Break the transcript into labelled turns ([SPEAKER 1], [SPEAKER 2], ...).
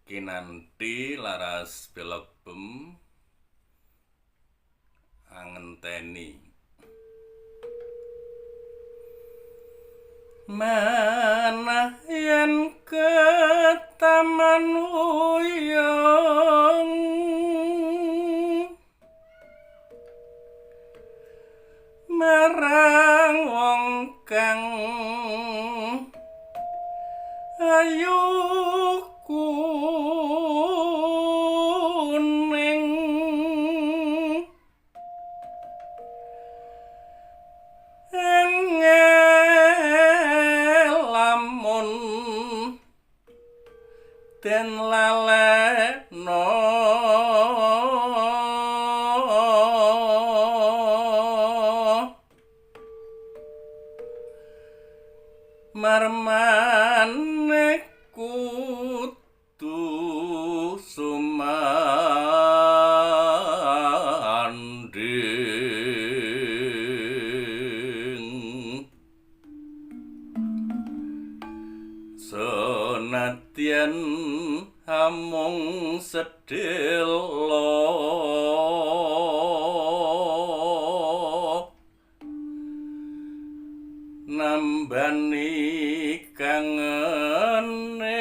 [SPEAKER 1] Kinanthi laras pelog bem angenteni. Manah yen ke taman wuyung marang wong kang ayu kuning angel lamun den lalekno marmane kudu sumanding senadyan amung sedhela nambani kangene.